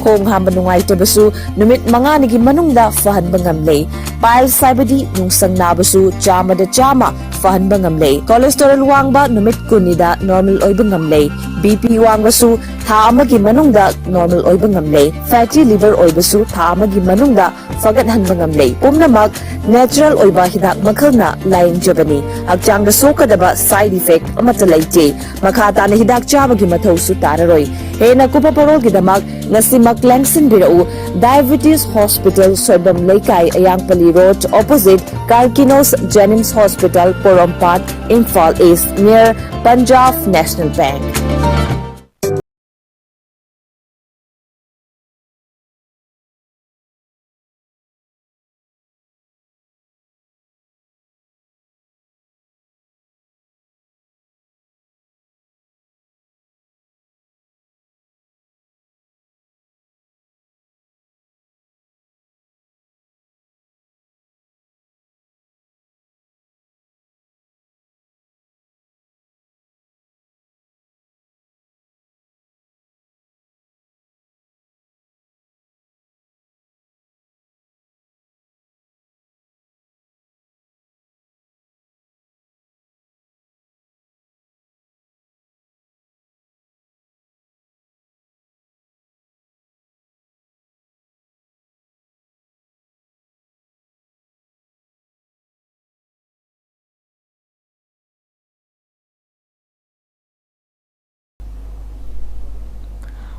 ꯈꯣꯡ ꯍꯥꯝꯕ ꯅꯨꯡꯉꯥꯏꯇꯕꯁꯨ ꯅꯨꯃꯤꯠ ꯃꯉꯥꯅꯤꯒꯤ ꯃꯅꯨꯡꯗ ꯐꯍꯟꯕ ꯉꯝꯂꯦ꯫ ꯄꯥꯏꯜꯁ ꯍꯥꯏꯕꯗꯤ ꯅꯨꯡꯁꯪ ꯅꯥꯕꯁꯨ ꯆꯥꯝꯃꯗ ꯆꯥꯝꯃ ꯐꯍꯟꯕ ꯉꯝꯂꯦ꯫ ꯀꯣꯂꯦꯁꯇꯦꯔꯣꯜ ꯋꯥꯡꯕ ꯅꯨꯃꯤꯠ ꯀꯨꯟꯅꯤꯗ ꯅꯣꯔꯃꯦꯜ ꯑꯣꯏꯕ ꯉꯝꯂꯦ꯫ ꯕꯤ ꯄꯤ ꯋꯥꯡꯕꯁꯨ ꯊꯥ ꯑꯃꯒꯤ ꯃꯅꯨꯡꯗ ꯅꯣꯔꯃꯦꯜ ꯑꯣꯏꯕ ꯉꯝꯂꯦ꯫ ꯐꯦꯇꯤ ꯂꯤꯚꯔ ꯑꯣꯏꯕꯁꯨ ꯊꯥ ꯑꯃꯒꯤ ꯃꯅꯨꯡꯗ ꯐꯒꯠꯍꯟꯕ ꯉꯝꯂꯦ꯫ ꯄꯨꯝꯅꯃꯛ ꯅꯦꯆꯔꯦꯜ ꯑꯣꯏꯕ ꯍꯤꯗꯥꯛ ꯃꯈꯜꯅ ꯂꯥꯌꯦꯡꯖꯕꯅꯤ꯫ ꯍꯛꯆꯥꯡꯗ ꯁꯣꯛꯀꯗꯕ ꯁꯥꯏꯗ ꯏꯐꯦꯛ ꯑꯃꯠꯇ ꯂꯩꯇꯦ꯫ ꯃꯈꯥ ꯇꯥꯅ ꯍꯤꯗꯥꯛ ꯆꯥꯕꯒꯤ ꯃꯊꯧꯁꯨ ꯇꯥꯔꯔꯣꯏ꯫ ꯍꯦꯟꯅ ꯀꯨꯞꯄ ꯄꯔꯣꯜꯒꯤꯗꯃꯛ ꯉꯁꯤꯃꯛ ꯂꯦꯡꯁꯤꯟꯕꯤꯔꯛꯎ꯫ ꯗꯥꯏꯕꯦꯇꯤꯁ ꯍꯣꯁꯄꯤꯇꯥꯜ, ꯁꯣꯏꯕꯝ ꯂꯩꯀꯥꯏ, ꯑꯌꯥꯡꯄꯜꯂꯤ ꯔꯣꯗ, ꯑꯣꯄꯣꯖꯤꯠ ꯀꯥꯔꯀꯤꯅꯣꯁ ꯖꯦꯅꯤꯝꯁ ꯍꯣꯁꯄꯤꯇꯥꯜ, ꯄꯣꯔꯣꯝꯄꯥꯠ, ꯏꯝꯐꯥꯜ ꯏꯁ, ꯅꯤꯌꯔ ꯄꯟꯖꯥꯕ ꯅꯦꯁꯅꯦꯜ ꯕꯦꯡꯛ꯫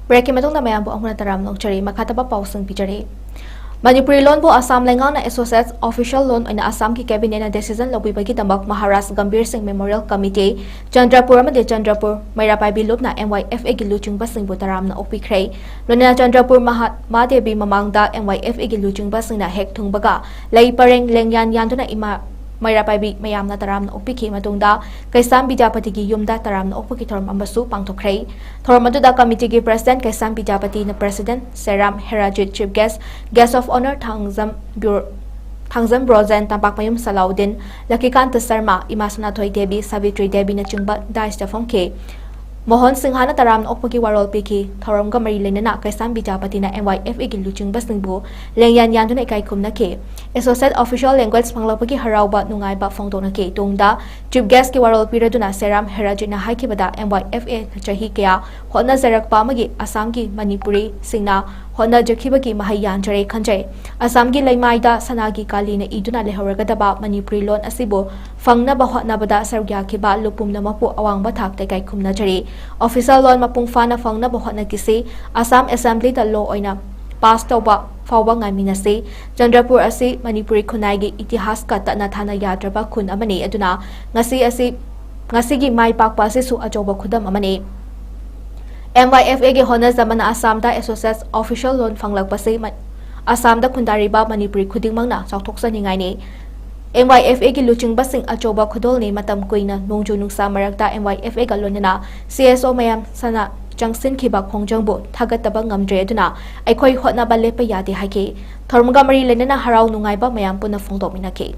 ꯕ꯭ꯔꯦꯛꯀꯤ ꯃꯇꯨꯡꯗ ꯃꯌꯥꯝꯕꯨ ꯑꯃꯨꯛ ꯍꯟꯅ ꯇꯔꯥꯝꯅ ꯑꯣꯛꯆꯔꯤ꯫ ꯃꯈꯥ ꯇꯥꯕ ꯄꯥꯎꯁꯤꯡ ꯄꯤꯖꯔꯤ꯫ ꯃꯅꯤꯄꯨꯔꯤ ꯂꯣꯟꯕꯨ ꯑꯁꯥꯝ ꯂꯩꯉꯥꯛꯅ ꯑꯦꯁꯣꯁꯤꯌꯦꯠ ꯑꯣꯐꯤꯁꯤꯌꯦꯜ ꯂꯣꯟ ꯑꯣꯏꯅ ꯑꯁꯥꯝꯒꯤ ꯀꯦꯕꯤꯅꯦꯠꯅ ꯗꯤꯁꯤꯖꯟ ꯂꯧꯕꯤꯕꯒꯤꯗꯃꯛ ꯃꯍꯥꯔꯥꯖ ꯒꯝꯚꯤꯔ ꯁꯤꯡ ꯃꯦꯃꯣꯔꯤꯌꯦꯜ ꯀꯃꯤꯇꯤ, ꯆꯟꯗ꯭ꯔꯄꯨꯔ ꯑꯃꯗꯤ ꯆꯟꯗ꯭ꯔꯄꯨꯔ ꯃꯩꯔꯥ ꯄꯥꯏꯕꯤ ꯂꯨꯞꯅ ꯑꯦꯝ ꯋꯥꯏ ꯑꯦꯐ ꯑꯦꯒꯤ ꯂꯨꯆꯤꯡꯕꯁꯤꯡꯕꯨ ꯇꯔꯥꯝꯅ ꯑꯣꯛꯄꯤꯈ꯭ꯔꯦ꯫ ꯂꯣꯏꯅꯅ ꯆꯟꯗ꯭ꯔꯄꯨꯔ ꯃꯍꯥꯠꯃꯥ ꯗꯦꯕꯤ ꯃꯃꯥꯡꯗ ꯑꯦꯝ ꯋꯥꯏ ꯑꯦꯐ ꯑꯦꯒꯤ ꯂꯨꯆꯤꯡꯕꯁꯤꯡꯅ ꯍꯦꯛ ꯊꯨꯡꯕꯒ ꯂꯩ ꯄꯔꯦꯡ ꯂꯦꯡꯌꯥꯟ ꯌꯥꯟꯗꯨꯅ ꯏꯃꯥ ꯃꯩꯔꯥ ꯄꯥꯏꯕꯤ ꯃꯌꯥꯝꯅ ꯇꯔꯥꯝꯅ ꯑꯣꯛꯄꯤꯈꯤ꯫ ꯃꯇꯨꯡꯗ ꯀꯩꯁꯥꯝ ꯕꯤꯗ꯭ꯌꯥꯄꯇꯤꯒꯤ ꯌꯨꯝꯗ ꯇꯔꯥꯝꯅ ꯑꯣꯛꯄꯒꯤ ꯊꯧꯔꯝ ꯑꯃꯁꯨ ꯄꯥꯡꯊꯣꯛꯈ꯭ꯔꯦ꯫ ꯊꯧꯔꯝ ꯑꯗꯨꯗ ꯀꯃꯤꯇꯤꯒꯤ ꯄ꯭ꯔꯁꯤꯗꯦꯟꯠ ꯀꯩꯁꯥꯝ ꯕꯤꯗ꯭ꯌꯥꯄꯇꯤꯅ president Seram Herojit, chief guest, guest of honour Thangjam ꯕ꯭ꯌꯨꯔ-, ꯊꯥꯡꯖꯝ ꯕ꯭ꯔꯣꯖꯦꯟ, ꯇꯝꯄꯥꯛꯃꯌꯨꯝ ꯁꯂꯥꯎꯗꯤꯟ, ꯂꯛꯈꯤꯀꯥꯟꯇ ꯁꯔꯃ, ꯏꯃꯥ ꯁꯅꯥꯊꯣꯏ ꯗꯦꯕꯤ, ꯁꯥꯕꯤꯇ꯭ꯔꯤ ꯗꯦꯕꯤꯅꯆꯤꯡꯕ ꯗꯥꯏꯁꯇ ꯐꯝꯈꯤ꯫ ꯃꯣꯍꯟ ꯁꯤꯡꯍꯅ ꯇꯔꯥꯝꯅ ꯑꯣꯛꯄꯒꯤ ꯋꯥꯔꯣꯜ ꯄꯤꯈꯤ꯫ ꯊꯧꯔꯝꯒ ꯃꯔꯤ ꯂꯩꯅꯅ ꯀꯩꯁꯥꯝ ꯕꯤꯗ꯭ꯌꯥꯄꯇꯤꯅ ꯑꯦꯝ ꯋꯥꯏ ꯑꯦꯐ ꯑꯦꯒꯤ ꯂꯨꯆꯤꯡꯕꯁꯤꯡꯕꯨ ꯂꯦꯡꯌꯥꯟ ꯌꯥꯟꯗꯨꯅ ꯏꯀꯥꯏ ꯈꯨꯝꯅꯈꯤ꯫ ꯑꯦꯁꯣꯁꯤꯌꯦꯠ ꯑꯣꯐꯤꯁꯤꯌꯦꯜ ꯂꯦꯡꯒ꯭ꯋꯦꯖ ꯐꯪꯂꯛꯄꯒꯤ ꯍꯔꯥꯎꯕ ꯅꯨꯡꯉꯥꯏꯕ ꯐꯣꯡꯗꯣꯛꯅꯈꯤ꯫ ꯇꯨꯡꯗ ꯆꯤꯐ ꯒꯦꯁ꯭ꯠꯀꯤ ꯋꯥꯔꯣꯜ ꯄꯤꯔꯗꯨꯅ ꯁꯦꯔꯥꯝ ꯍꯦꯔꯥꯖꯤꯠꯅ ꯍꯥꯏꯈꯤꯕꯗ, ꯑꯦꯝ ꯋꯥꯏ ꯑꯦꯐ ꯑꯦꯅ ꯆꯍꯤ ꯀꯌꯥ ꯍꯣꯠꯅꯖꯔꯛꯄ ꯑꯃꯒꯤ ꯑꯁꯥꯝꯒꯤ ꯃꯅꯤꯄꯨꯔꯤꯁꯤꯡꯅ ꯍꯣꯠꯅꯖꯈꯤꯕꯒꯤ ꯃꯍꯩ ꯌꯥꯟꯖꯔꯦ ꯈꯟꯖꯩ꯫ ꯑꯁꯥꯝꯒꯤ ꯂꯩꯃꯥꯏꯗ ꯁꯅꯥꯒꯤ ꯀꯥꯂꯤꯅ ꯏꯗꯨꯅ ꯂꯩꯍꯧꯔꯒꯗꯕ ꯃꯅꯤꯄꯨꯔꯤ ꯂꯣꯟ ꯑꯁꯤꯕꯨ ꯐꯪꯅꯕ ꯍꯣꯠꯅꯕꯗ ꯁꯔꯨꯛ ꯌꯥꯈꯤꯕ ꯂꯨꯞ ꯄꯨꯝꯅꯃꯛꯄꯨ ꯑꯋꯥꯡꯕ ꯊꯥꯛꯇ ꯏꯀꯥꯏ ꯈꯨꯝꯅꯖꯔꯤ꯫ ꯑꯣꯐꯤꯁꯤꯌꯦꯜ ꯂꯣꯟ ꯃꯄꯨꯡ ꯐꯥꯅ ꯐꯪꯅꯕ ꯍꯣꯠꯅꯈꯤꯁꯤ꯫ ꯑꯁꯥꯝ ꯑꯦꯁꯦꯝꯕ꯭ꯂꯤꯗ ꯂꯣ ꯑꯣꯏꯅ ꯄꯥꯁ ꯇꯧꯕ ꯐꯥꯎꯕ ꯉꯥꯏꯃꯤꯟꯅꯁꯤ꯫ ꯆꯟꯗ꯭ꯔꯄꯨꯔ ꯑꯁꯤ ꯃꯅꯤꯄꯨꯔꯤ ꯈꯨꯟꯅꯥꯏꯒꯤ ꯏꯇꯤꯍꯥꯁꯀ ꯇꯠꯅ ꯊꯥꯅ ꯌꯥꯗ꯭ꯔꯕ ꯈꯨꯟ ꯑꯃꯅꯤ, ꯑꯗꯨꯅ ꯉꯁꯤ ꯑꯁꯤ, ꯉꯁꯤꯒꯤ ꯃꯥꯏ ꯄꯥꯛꯄ ꯑꯁꯤꯁꯨ ꯑꯆꯧꯕ ꯈꯨꯗꯝ ꯑꯃꯅꯤ꯫ ꯑꯦꯝ ꯋꯥꯏ ꯑꯦꯐ ꯑꯦꯒꯤ ꯍꯣꯠꯅꯖꯃꯅ ꯑꯁꯥꯝꯗ ꯑꯦꯁꯣꯁꯤꯌꯦꯠ ꯑꯣꯐꯤꯁꯤꯌꯦꯜ ꯂꯣꯟ ꯐꯪꯂꯛꯄꯁꯤ ꯃ-, ꯑꯁꯥꯝꯗ ꯈꯨꯟꯗꯥꯔꯤꯕ ꯃꯅꯤꯄꯨꯔꯤ ꯈꯨꯗꯤꯡꯃꯛꯅ ꯆꯥꯎꯊꯣꯛꯆꯅꯤꯡꯉꯥꯏꯅꯤ꯫ ꯑꯦꯝ ꯋꯥꯏ ꯑꯦꯐ ꯑꯦꯒꯤ ꯂꯨꯆꯤꯡꯕꯁꯤꯡ ꯑꯆꯧꯕ ꯈꯨꯗꯣꯜꯅꯤ꯫ ꯃꯇꯝ ꯀꯨꯏꯅ ꯅꯣꯡꯖꯨ ꯅꯨꯡꯁꯥ ꯃꯔꯛꯇ ꯑꯦꯝ ꯋꯥꯏ ꯑꯦꯐ ꯑꯦꯒ ꯂꯣꯏꯅꯅ ꯁꯤ ꯑꯦꯁ ꯑꯣ ꯃꯌꯥꯝ ꯁꯅ ꯆꯪꯁꯤꯟꯈꯤꯕ ꯈꯣꯡꯖꯪꯕꯨ ꯊꯥꯒꯠꯇꯕ ꯉꯝꯗ꯭ꯔꯦ, ꯑꯗꯨꯅ ꯑꯩꯈꯣꯏ ꯍꯣꯠꯅꯕ ꯂꯦꯞꯄ ꯌꯥꯗꯦ ꯍꯥꯏꯈꯤ꯫ ꯊꯧꯔꯝꯒ ꯃꯔꯤ ꯂꯩꯅꯅ ꯍꯔꯥꯎ ꯅꯨꯡꯉꯥꯏꯕ ꯃꯌꯥꯝ ꯄꯨꯟꯅ ꯐꯣꯡꯗꯣꯛꯃꯤꯟꯅꯈꯤ꯫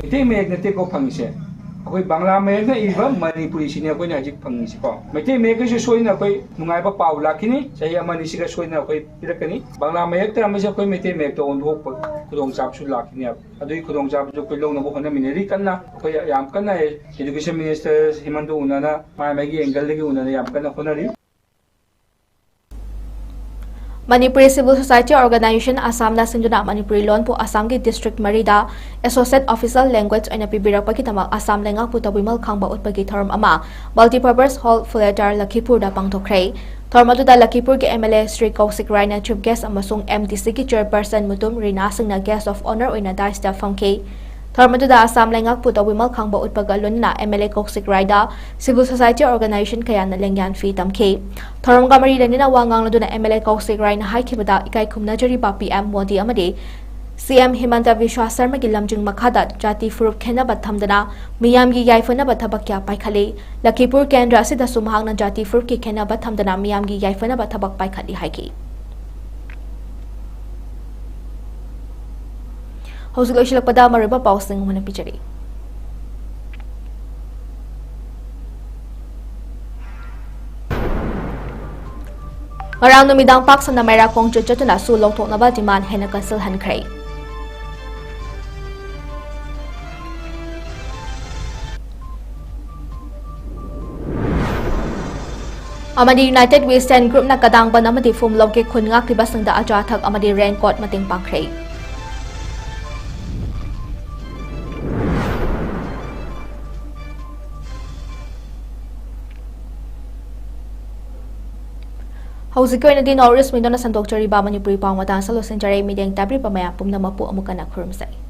ꯃꯩꯇꯩ ꯃꯌꯦꯛ ꯅꯠꯇꯦꯀꯣ ꯐꯪꯉꯤꯁꯦ, ꯑꯩꯈꯣꯏ ꯕꯪꯂꯥ ꯃꯌꯦꯛꯅ ꯏꯕ ꯃꯅꯤꯄꯨꯔꯤꯁꯤꯅꯦ ꯑꯩꯈꯣꯏꯅ ꯍꯧꯖꯤꯛ ꯐꯪꯉꯤꯁꯤꯀꯣ꯫ ꯃꯩꯇꯩ ꯃꯌꯦꯛꯀꯤꯁꯨ ꯁꯣꯏꯗꯅ ꯑꯩꯈꯣꯏ ꯅꯨꯡꯉꯥꯏꯕ ꯄꯥꯎ ꯂꯥꯛꯈꯤꯅꯤ, ꯆꯍꯤ ꯑꯃ ꯑꯅꯤꯁꯤꯒ ꯁꯣꯏꯗꯅ ꯑꯩꯈꯣꯏ ꯄꯤꯔꯛꯀꯅꯤ꯫ ꯕꯪꯂꯥ ꯃꯌꯦꯛ ꯇꯝꯕꯁꯦ ꯑꯩꯈꯣꯏ ꯃꯩꯇꯩ ꯃꯌꯦꯛꯇ ꯑꯣꯟꯊꯣꯛꯄ ꯈꯨꯗꯣꯡꯆꯥꯕꯁꯨ ꯂꯥꯛꯈꯤꯅꯦꯕ꯫ ꯑꯗꯨꯒꯤ ꯈꯨꯗꯣꯡꯆꯥꯕꯗꯨ ꯑꯩꯈꯣꯏ ꯂꯧꯅꯕ ꯍꯣꯠꯅꯃꯤꯟꯅꯔꯤ ꯀꯟꯅ꯫ ꯑꯩꯈꯣꯏ ꯌꯥꯝ ꯀꯟꯅ education minister ꯍꯤꯃꯟꯇ ꯎꯅꯅ ꯃꯥꯏ ꯃꯥꯏꯒꯤ angle ꯗꯒꯤ ꯎꯅꯅ ꯌꯥꯝ ꯀꯟꯅ ꯍꯣꯠꯅꯔꯤ꯫ ꯃꯅꯤꯄꯨꯔꯤ Civil Society Organization ꯑꯁꯥꯝꯅ ꯁꯤꯟꯗꯨꯅ ꯃꯅꯤꯄꯨꯔꯤ ꯂꯣꯟꯕꯨ ꯑꯁꯥꯝꯒꯤ district ꯃꯔꯤꯗ Associate Official Language ꯑꯣꯏꯅ ꯄꯤꯕꯤꯔꯛꯄꯒꯤꯗꯃꯛ ꯑꯁꯥꯝ ꯂꯩꯉꯥꯛꯄꯨ ꯇꯧꯕꯤꯃꯜ ꯈꯥꯡꯕ ꯎꯠꯄꯒꯤ ꯊꯧꯔꯝ ꯑꯃ Multipurpose Hall, ꯐꯨꯂꯦꯇꯥꯔ, ꯂꯈꯤꯄꯨꯔꯗ ꯄꯥꯡꯊꯣꯛꯈ꯭ꯔꯦ꯫ ꯊꯧꯔꯝ ꯑꯗꯨꯗ ꯂꯈꯤꯄꯨꯔꯒꯤ MLA ꯁ꯭ꯔꯤ ꯀꯧꯁꯤꯛ ꯔꯥꯏꯅ Chief Guest ꯑꯃꯁꯨꯡ MDCꯒꯤ Chairperson ꯃꯨꯇꯨꯝ ꯔꯤꯅꯥ ꯁꯤꯡꯅ Guest of Honour ꯑꯣꯏꯅ daisꯇ ꯐꯝꯈꯤ꯫ ꯊꯧꯔꯝ ꯑꯗꯨꯗ ꯑꯁꯥꯝ ꯂꯩꯉꯥꯛꯄꯨ ꯇꯧꯕꯤꯃꯜ ꯈꯥꯡꯕ ꯎꯠꯄꯒ ꯂꯣꯏꯅꯅ MLA ꯀꯧꯁꯤꯛ ꯔꯥꯏꯗ Civil Society Organization ꯀꯌꯥꯅ ꯂꯦꯡꯌꯥꯟ ꯐꯤ ꯇꯝꯈꯤ꯫ ꯊꯧꯔꯝꯒ ꯃꯔꯤ ꯂꯩꯅꯅ ꯋꯥ ꯉꯥꯡꯂꯗꯨꯅ MLA ꯀꯧꯁꯤꯛ ꯔꯥꯏꯅ ꯍꯥꯏꯈꯤꯕꯗ, ꯏꯀꯥꯏ ꯈꯨꯝꯅꯖꯔꯤꯕ PM ꯃꯣꯗꯤ ꯑꯃꯗꯤ CM ꯍꯤꯃꯟꯇ ꯕꯤꯁ꯭ꯋꯥ ꯁꯔꯃꯒꯤ ꯂꯝꯖꯤꯡ ꯃꯈꯥꯗ ꯖꯥꯇꯤ ꯐꯨꯔꯨꯞ ꯈꯦꯟꯅꯕ ꯊꯝꯗꯅ ꯃꯤꯌꯥꯝꯒꯤ ꯌꯥꯏꯐꯅꯕ ꯊꯕꯛ ꯀꯌꯥ ꯄꯥꯏꯈꯠꯂꯤ꯫ ꯂꯈꯤꯄꯨꯔ ꯀꯦꯟꯗ꯭ꯔ ꯑꯁꯤꯗꯁꯨ ꯃꯍꯥꯛꯅ ꯖꯥꯇꯤ ꯐꯨꯔꯨꯞꯀꯤ ꯈꯦꯟꯅꯕ ꯊꯝꯗꯅ ꯃꯤꯌꯥꯝꯒꯤ ꯌꯥꯏꯐꯅꯕ ꯊꯕꯛ ꯄꯥꯏꯈꯠꯂꯤ ꯍꯥꯏꯈꯤ꯫ ꯍꯧꯖꯤꯛ ꯂꯣꯏꯁꯤꯜꯂꯛꯄꯗ ꯃꯔꯨꯑꯣꯏꯕ ꯄꯥꯎꯁꯤꯡ ꯑꯃꯨꯛ ꯍꯟꯅ ꯄꯤꯖꯔꯤ꯫ ꯉꯔꯥꯡ ꯅꯨꯃꯤꯗꯥꯡ ꯄꯥꯛ ꯁꯟꯅ ꯃꯩꯔꯥ ꯈꯣꯡꯆꯠ ꯆꯠꯇꯨꯅ ꯁꯨ ꯂꯧꯊꯣꯛꯅꯕ demand ꯍꯦꯟꯅ ꯀꯟꯁꯤꯜꯍꯟꯈ꯭ꯔꯦ꯫ ꯑꯃꯗꯤ United We Stand Groupꯅ ꯀꯗꯥꯡ ꯕꯟ ꯑꯃꯗꯤ ꯐꯨꯝꯂꯧꯒꯤ ꯈꯨꯟ ꯉꯥꯛꯂꯤꯕꯁꯤꯡꯗ ꯑꯆꯥ ꯑꯊꯛ ꯑꯃꯗꯤ raincoat ꯃꯇꯦꯡ ꯄꯥꯡꯈ꯭ꯔꯦ꯫ ꯍꯧꯖꯤꯛꯀꯤ ꯑꯣꯏꯅꯗꯤ North East Windowꯅ ꯁꯟꯗꯣꯛꯆꯔꯤꯕ ꯃꯅꯤꯄꯨꯔꯤ ꯄꯥꯎ ꯃꯇꯥꯡ ꯑꯁꯤ ꯂꯣꯏꯁꯤꯟꯖꯔꯦ꯫ ꯃꯤꯠꯌꯦꯡ ꯇꯥꯕꯤꯔꯤꯕ ꯃꯌꯥꯝ ꯄꯨꯝꯅꯃꯛꯄꯨ ꯑꯃꯨꯛ ꯍꯟꯅ ꯈꯨꯔꯨꯝꯖꯔꯤ꯫